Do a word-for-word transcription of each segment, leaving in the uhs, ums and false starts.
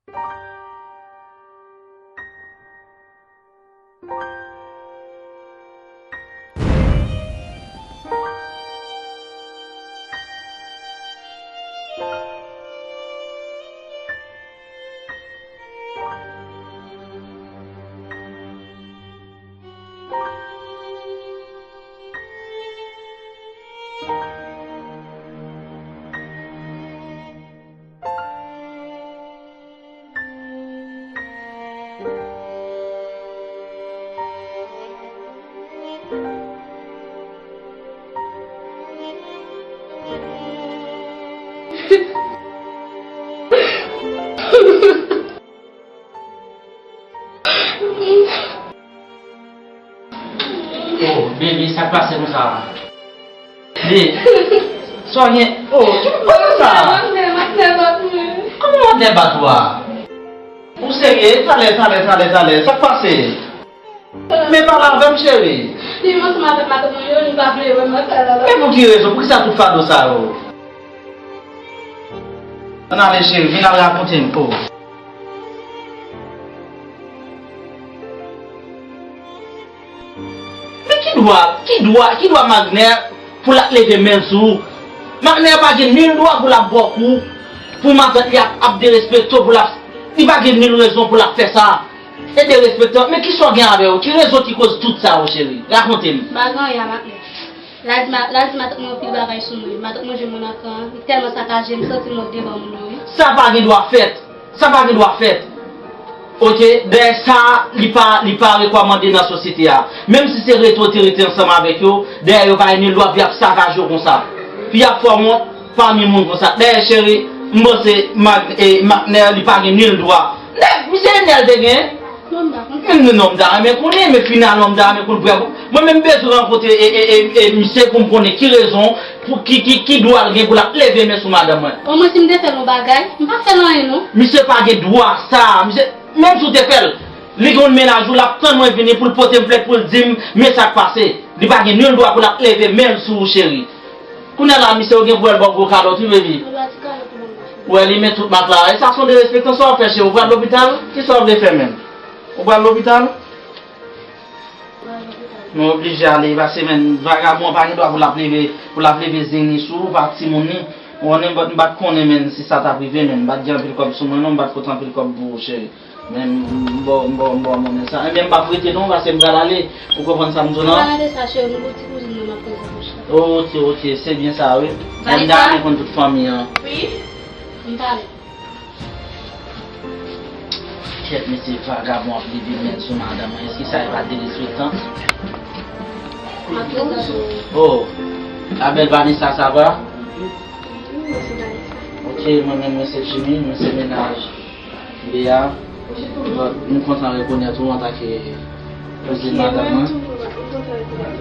Oh, baby, sa k pase konsa? Baby, sa w gen? Oh, ki pwoblèm sa? Kòman w ap bat wa? Ou serye? Talè, talè, talè, talè. Sa k pase? Men pale avè m, cheri. Li ansanm avèk matant mwen yo, li pa vle wè m nan kay la. Men pou ki rezon? Poukisa tout fado sa yo? Ann ale, cheri, vin al rakonte m. Oh. Men ki dwa, ki dwa, ki dwa Magner pou l ap leve men l sou ou? Magner pa gen nil dwa pou l ap ba w kou, pou matant li ap, ap derespekte w, pou l ap, li pa gen nil rezon pou l ap fè sa. E derespekte w, men kisa w gen avè yo? Ki rezon ki koz tout sa yo, cheri? Rakonte m. M pa gen anyen a Magner. L al di ma-, l al di matant mwen anpil bagay sou mwen. Matant mwen jwenn mwen nan kan an. Li tèlman sakaje, m santi m wont devan moun yo, wi. Sa pa gen dwa fèt. Sa pa gen dwa fèt. Oke, dèyè sa, li pa, li pa rekòmande nan sosyete a. Menm si se rete w te rete ansanm avèk yo, dèyè yo pa gen nil dwa pou y ap sakaje w konsa. Pou y ap fè w wont pami moun konsa. Dèyè, cheri, m panse Mag-, e, Magner, li pa gen nil dwa. Nèg, misye Enèl te gen? Non, m pa konn. Men non, m ta renmen konnen, men finalman m ta renmen konn vrè. Mwen menm m bezwen rankontre e, e, e, e misye pou m konnen ki rezon, pou ki, ki, ki dwa l gen pou l ap leve men sou madanm mwen. Omwen si m te fè l yon bagay, m pa fè l anyen non. Misye pa gen dwa sa, misye, menm si w te fè l, li gen yon mennaj ou, l ap tann mwen vini pou l pote m plent pou l di m, men sa k pase. Li pa gen nil dwa pou l ap leve men l sou ou, cheri. Kounye a la, misye, ou gen pou wè l ba w gwo kalòt, wi, baby. Ou wè li met tout mak la. E sa se yon derespektan, sa w ap fè, cheri? Ou pral lopital? Kisa w vle fè menm? Ou pral lopital? Nou oblije ale, paske, men, vagabon pa gen dwa pou l ap leve, pou l ap leve zingni sou ou, pa timoun li. Ou konnen, m pa t konnen, men, si sa t ap rive, men, m pa t gen anpil kòb sou mwen, non, m pa t pote anpil kòb pou ou, cheri. Men, m ba w, m ba w, m ba w monnen sa. Ebyen, m p ap rete non, paske m pral ale. Ou konprann sa m di w lan? Ou pa rete sa, cheri, nou gon ti kouzin nou m ap poze pou cheri. Oke, oke, se byen sa, wi. Vanessa? Mwen m ta renmen konn tout fanmi an. Wi, m pale. Kèt, mesye vagabon ap leve men sou madanm mwen. Èske sa e pa derespektan? M ap leve. Oh, la belle Vanessa, ça va? Wi, mwen se Vanessa. Oke, mwen menm, mwen se Jimmy, mwen se mennaj Bea. Bon, m kontan rekonèt ou antanke kouzin madanm mwen.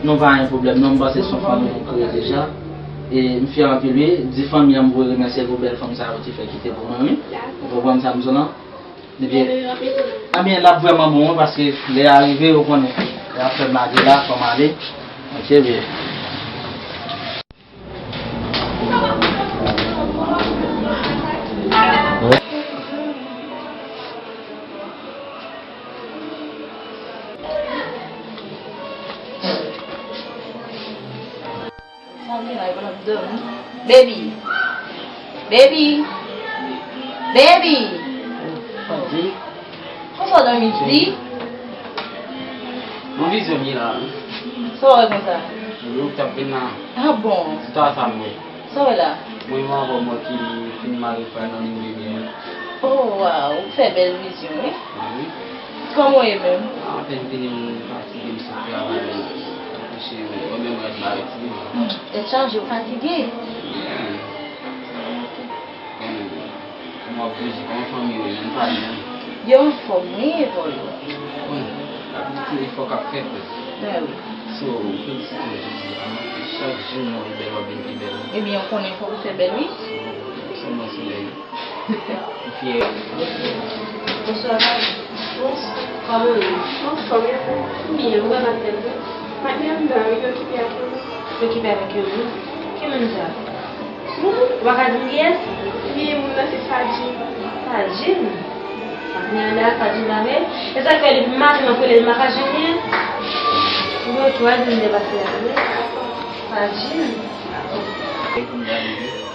Nou pa gen pwoblèm non, m panse se yon fanmi nou kreye deja. E m fyè anpil wi, di fanmi an m voye remèsye l pou bèl fanm sa yo te fè kite pou mwen wi. Ou konprann sa m di w lan? Ebyen, ebyen, l ap vrèman bon wi, paske lè a rive, ou konnen, lè ap fè m lage la, fò m ale. Oke, byen. Baby. Baby. Baby. Konsa w dòmi di? Yon vizyon m ye la. Sa w wè konsa? Yon moun k t ap vin la. Ah bon? Se ta sa m wè. Sa w wè la? Mwen menm avè w mwen ki fin mare pral nan liv de mye. Oh, waw, ou fè bèl vizyon, wi. Wi. Kòman w ye menm? Apèn vini m fatige, m sot travay, m kouche, mwen menm rèd mare ti liv. Hmm, tèt chaje, ou fatige. Yeah. Bon, kòman w ap bouje? Kòman fanmi yo ye? Ann pale non. Yo anfòm wi, Evòlye. Bon, la piti efò k ap fèt wi. Ben wi. So, m felisite w jodi a. Chak jou mwen pi bèl, w ap vin pi bèl. Ebyen, ou konnen fòk ou fè bèl wi. Sèlman solèy. M fyè. Bonswa. Bonswa. Kòman w ye? Anfòm, e ou? Byen, ou wè m ap fè l wi. Patnè m nan, wi, li okipe avèk yon moun. Okipe avèk yon moun? Ki moun sa? Moun? Ou pa ka di m kiyès? Li, moun nan se Fadjin. Fadjin? Nana, pa di m la, men. E sa k fè depi maten m ap rele l, m pa ka jwenn li. Ou gen twa jou m te pase la, men. Pa di m.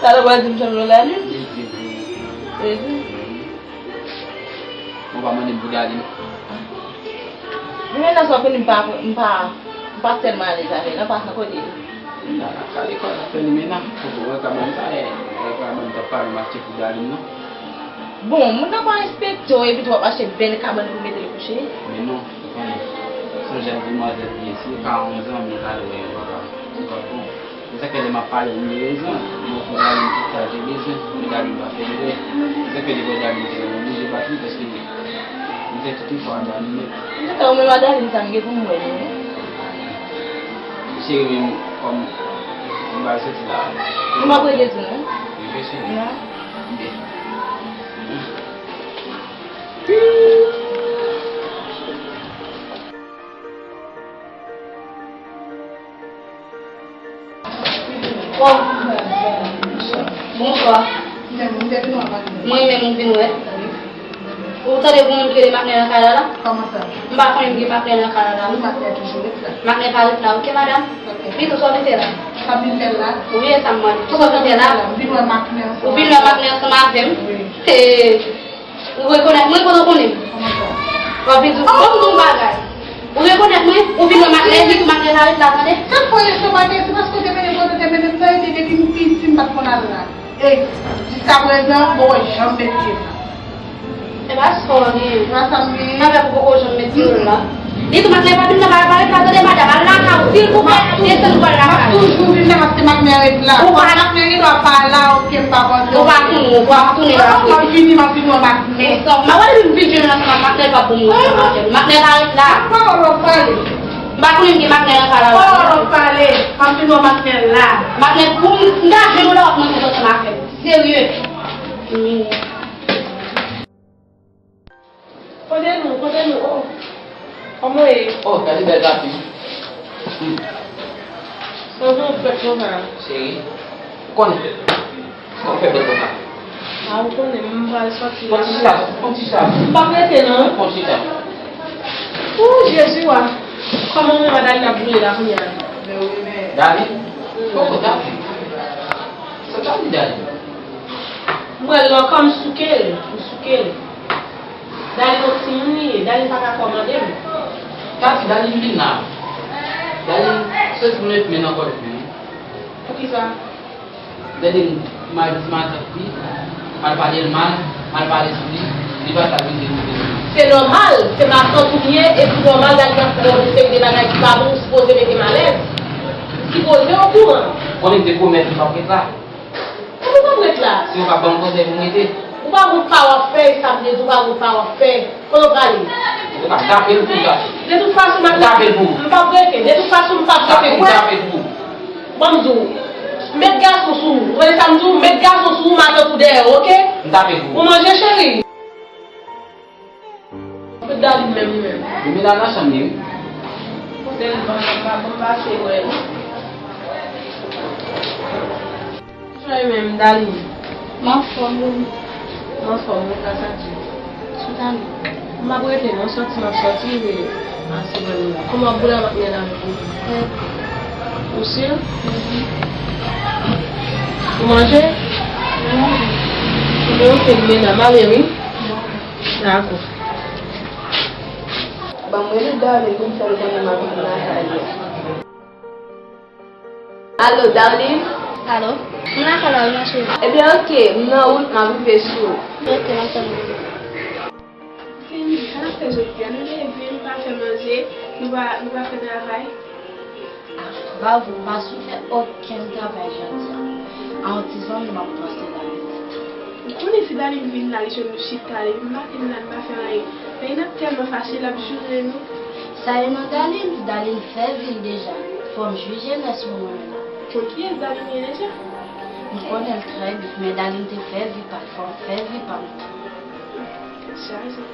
Sa w pral di m, janm yon lalim? Wi. Ou pa mande m pou Darline. Mwen nan sa w ap vini, m pa, m pa, m pa tèlman alèz avè l, non, pa san kote. Nan, nan, sa lekòl ap fè li menaj. Ou wè kòman m ta ye, ou wè kòman m t ap pale m achte pou Darline, non? Bon, moun nan pa respekte w, epi tou w ap achte bèl kabann pou mete l kouche. Men non, ou konnen, se yon jèn demwazèl li ye, si li ka onz an, men talè w wè yon papa, se pa bon. Se sa k fè lè m ap pale, m gen rezon. M ofri Darline tout sa l te bezwen, men Darline pa fè erè. Se sa k fè depi Darline te oblije bat li, paske li fè tout efò a Darline nèt. Antouka, ou menm a Darline sa, m gen pou m wè nou. Cheri, men kòm m pral soti la. M ap rele tou, non? Reflechi. Non. Ok. Bonswa. Mwen menm ou vin wè. Ou tande pou moun ki rele Maknè nan kay la la? Kòman sa? M pa konnen m gen Maknè nan kay la la, non. Maknè toujou ret la. Maknè pa ret la, ok, madanm? Ok. Pito sa w vin fè la? Sa m vin fè la? Wi, e sa m mande. Pito sa w vin fè la? M vin wè Maknè ansanm avè m. Ou vin wè Maknè ansanm avè m? Wi. He. Ou rekonèt mwen, kote w konnen m? Kòman sa? W ap vin di, bon, m di w yon bagay. Ou rekonèt mwen? Ou vin wè Maknè, di tou Maknè pa ret la, tande? Kat fwa yo fè bagay, se paske w te mennen m kote w te mennen m nan, e te depi m piti, m pa t konn al la. E, jiskaprezan, m poko janm met pye m la. E pa sa w gen. E pa sa m gen. Sa fè pou poko janm met pye w la. Di tou Maknè pa vin nan kay la, pa ret la, tande madanm, al lakay ou, silvouplè, desann ou pral lakay ou. M ap toujou vin la paske Maknè ret la. Ou pa Maknè ret la, pa la, ok, m pa panse. Ou pa tounen, ou pa tounen la. M ap vini, m ap vin wè Maknè. Men, m ap wè depi m vin jwenn ansanm ak Maknè, l p ap bon moun ansanm avè m. Maknè pa ret la. Pawòl w ap pale. M pa konnen m gen Maknè nan kay la. Pawòl w ap pale. M ap vin wè Maknè la. Maknè, pou m, m ta jwenn ou la, w ap manje ansanm avè m. Serye. Hmm. Kote nou, kote nou, oh. Kòman w ye? Oh, gade bèl gati. Hmm. Kòman w fèt konsa? Cheri, ou konnen. Sa w fè bèl konsa? A, ou konnen, m pral sòti la. Pran ti chaj, pran ti chaj. M p ap rete, non. Pran ti chaj. Ooh, Jezi, wa. Kòman w menm a Darline ap boule la kounye a? Darline? Poko Darline. Sa Darline, Darline? M wè l nan kò m souke l, m souke l. Darline yon timoun li ye, Darline pa ka kòmande m. Tati, Darline vin la. Darline soti pou met men nan kòlèt li. Poukisa? Darline mal di matant li, mal pale l mal, mal pale sou li, li pa sa vin di nou. Se nòmal, se matant ou m ye, e pou nòmal Darline ap fè yon seri de bagay ki pa bon, ou sipoze mete m alèz. Sipoze okouran. Konnen m te pwomèt li m p ap ret la. Ou pa ret la. Si w pa ban m konsèy pou m rete. Ou pa gon pa w ap fè, sa vle di ou pa gon pa w ap fè. Kote w prale? Ou ka tape l pou w tape. De tout fason, m ap tape l pou ou. M p ap rete. De tout fason, m p ap rete. Tape l, tape l pou ou. Ban m di w. Met gason sou ou. Ou tande sa m di w? Met gason sou ou, matant ou dèyè w, oke? M tape l pou ou. Ou manje, cheri? Kot Darline menm, li menm? Li menm la nan chanm li, wi. Kote l, ban m, ban m pase wè l. Kijan w ye menm, Darline? M anfòm, wi. M anfòm, wi, gras a Dye. Sou Darline. M p ap rete non, sòti m ap sòti, e, ase wè nou la. Kòman w ap boule avèk nèg la menm? Trè byen. Ou si? Mhm. Ou manje? M manje. Ebyen, oke, m mennen m ale, wi. Bon. Dakò. Ban m rele Darline pou m fè l konnen m ap vin lakay li. Alo, Darline? Alo? M lakay la wi, ma chérie. Ebyen, oke, m nan wout, m ap rive sou ou. Oke, m ap tann ou. Cindy, sa n ap fè jodi a? Nou leve, nou pa fè manje, nou pa, nou pa fè travay. Bravo, m pa sou fè okenn travay jodi a. A yon ti zanmi m ap pase la. Ou konnen si Darline vin la, li jwenn nou chita, depi maten m la, n pa fè anyen. Darline ap tèlman fache, l ap joure nou. Sa ye non, Darline? Darline fè vi l deja. Fò m jwi jenès mwen menm. Konn kiyès Darline ye deja? M konnen l trè byen, men Darline te fè vi pa l, fò m fè vi pa m tou. Tèt chaje.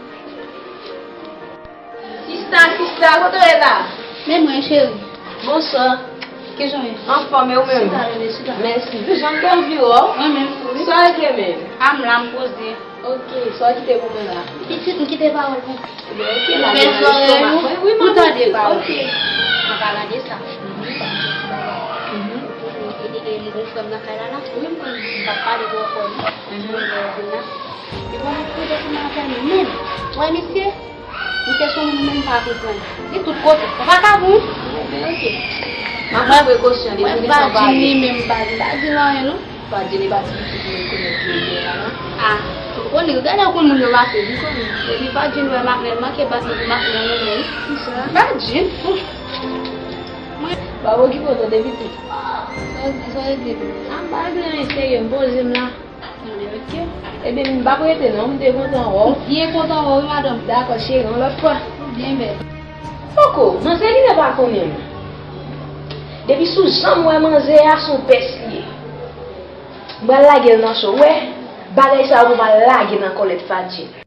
Sista, sista, kote w ye la? Men mwen, cheri. Bonswa. Kijan w ye? Anfòm, e ou menm? Chita, bebe, chita. Mèsi. Jan m te anvi wè w. Mwen menm tou, wi. Sa Sa w regle menm? A m la, m poze. Ok, sa w kite pou mwen la? Pitit, m kite pawòl pou. Ebyen, ok, la, bèl zòrèy ou, pou tande pawòl. Ok. An palan de sa, m gon frè m nan kay la la. Wi, m konnen. M p ap pale twò fò non. Mwen lè w vin la. Li ban m koze pou m avè l menm. Wè misye? Misye se yon moun menm pa konprann. Li tout kote. Yon vakabon. Ebyen, ok. M ap pran prekosyon, depi li san pale. Mwen pa di li menm, m pa di, m pa di l anyen non. Pa di li pa ti pitit li rekonèt ki li gen la non. A, ou konnen, gade ou konn moun yo mache, ou konnen. Depi pa di l wè Maknèl, manke bat li pou Maknèl renmen l. Kisa? Pa di l. Mwen pa okipe w tande pitit. Sa w di, sa w di? A, m pa di anyen serye, m poze m la. Ebyen, ok. Ebyen, m p ap rete non, m te kontan wè w. M byen kontan wè w, wi, madanm. Dakò, cheri, yon lòt fwa. Byen bèl. Poko, manzè genlè pa konnen m. Depi sou jan m wè manzè a, se yon pès li ye. M pral lage l nan cho. Ou wè, bagay sa yo pou m al lage nan kòlèt Fadjin.